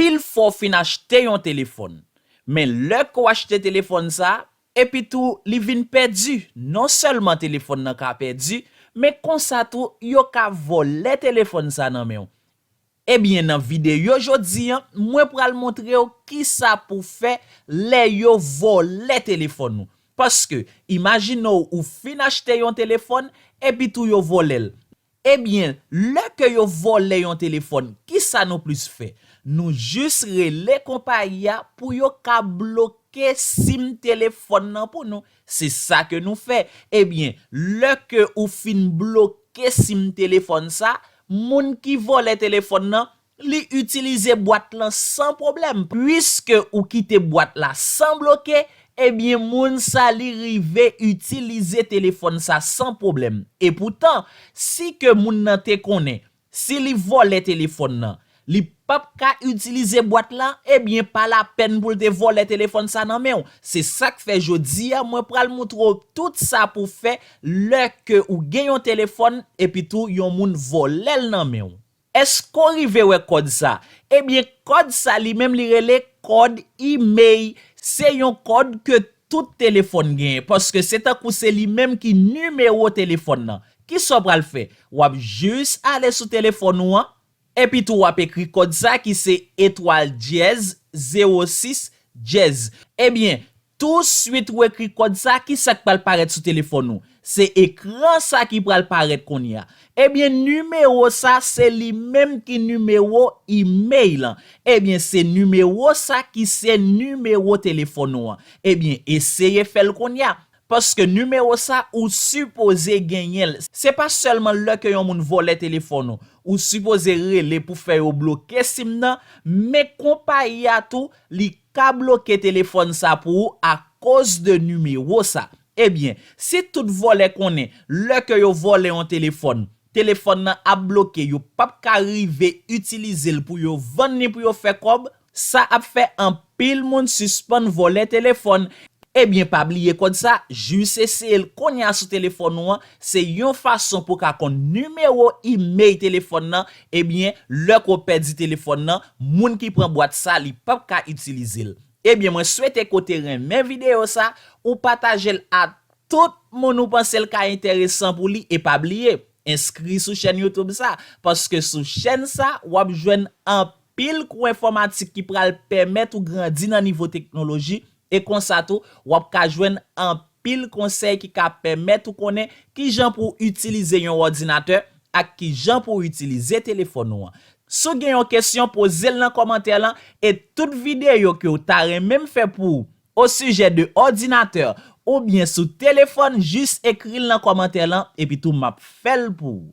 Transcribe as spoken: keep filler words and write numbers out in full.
Pil fwa w fin achte yon telefòn. Men lè ke w achte telefòn sa, epi tou li vin pèdi, non sèlman telefòn nan ka pèdi, men konsa tou yo ka vòlè telefòn sa nan men w. Ebyen, nan videyo jodi a, mwen pral montre w kisa pou fè lè yo vòlè telefòn ou. Paske, imajine w, ou fin achte yon telefòn, epi tou yo vòlè l. Ebyen, lè ke yo vòlè yon telefòn, kisa nou plis fè? Nou jis rele konpayi a pou yo ka bloke sim telefòn nan pou nou. Se sa ke nou fè. Ebyen, lè ke ou fin bloke sim telefòn sa, moun ki vòlè telefòn nan, li itilize bwat lan san pwoblèm. Piske ou kite bwat la san bloke, ebyen, moun sa li rive itilize telefòn sa san pwoblèm. Epoutan, si ke moun nan te konnen, si li vòlè telefòn nan, li p ap ka itilize bwat la, ebyen, pa lapèn pou l te vòlè telefòn sa nan men w. Se sa k fè jodi a, mwen pral montre w tout sa pou fè lè ke ou gen yon telefòn, epi tou yon moun vòlè l nan men w. Èske w rive wè kòd sa? Ebyen, kòd sa li menm li rele kòd imèy. Se yon kòd ke tout telefòn genyen, paske se tankou se li menm ki nimewo telefòn nan. Kisa w pral fè? W ap jis ale sou telefòn ou an, epi tou w ap ekri kòd sa ki se etwal dyèz zewo sis dyèz. Ebyen, touswit ou ekri kòd sa, kisa k pral parèt sou telefòn ou? Se ekran sa ki pral parèt kounye a. Ebyen, nimewo sa, se li menm ki nimewo imèy lan. Ebyen, se nimewo sa ki se nimewo telefòn ou an. Ebyen, eseye fè l kounye a. Paske nimewo sa, ou sipoze genyen l. Se pa sèlman lè ke yon moun vòlè telefòn ou, ou sipoze rele pou fè yo bloke sim nan, men konpayi a tou, li ka bloke telefòn sa pou ou akoz de nimewo sa. Ebyen, si tout vòlè konnen, lè ke yo vòlè yon telefòn, telefòn nan ap bloke, yo p ap ka rive itilize l pou yo vann li pou yo fè kòb, sa ap fè anpil moun sispann vòlè telefòn. Ebyen, pa bliye kòd sa, jis eseye l kounye a sou telefòn ou an, se yon fason pou w ka konn nimewo imèy telefòn nan, ebyen, lè ke w pèdi telefòn nan, moun ki pran bwat sa, li p ap ka itilize l. Ebyen, mwen swete ke w te renmen videyo sa, ou pataje l a tout moun ou panse l ka enteresan pou li, e pa bliye, enskri sou chèn YouTube sa, paske sou chèn sa, w ap jwenn anpil kou enfòmatik ki pral pèmèt ou grandi nan nivo teknoloji, e konsa tou, w ap ka jwenn anpil konsèy ki ka pèmèt ou konnen kijan pou w itilize yon òdinatè ak kijan pou w itilize telefòn ou an. Si w gen yon kesyon, poze l nan kòmantè lan, e tout videyo ke w ta renmen m fè pou ou osijè de òdinatè oubyen sou telefòn, jis ekri l nan kòmantè lan, epi tou m ap fè l pou ou.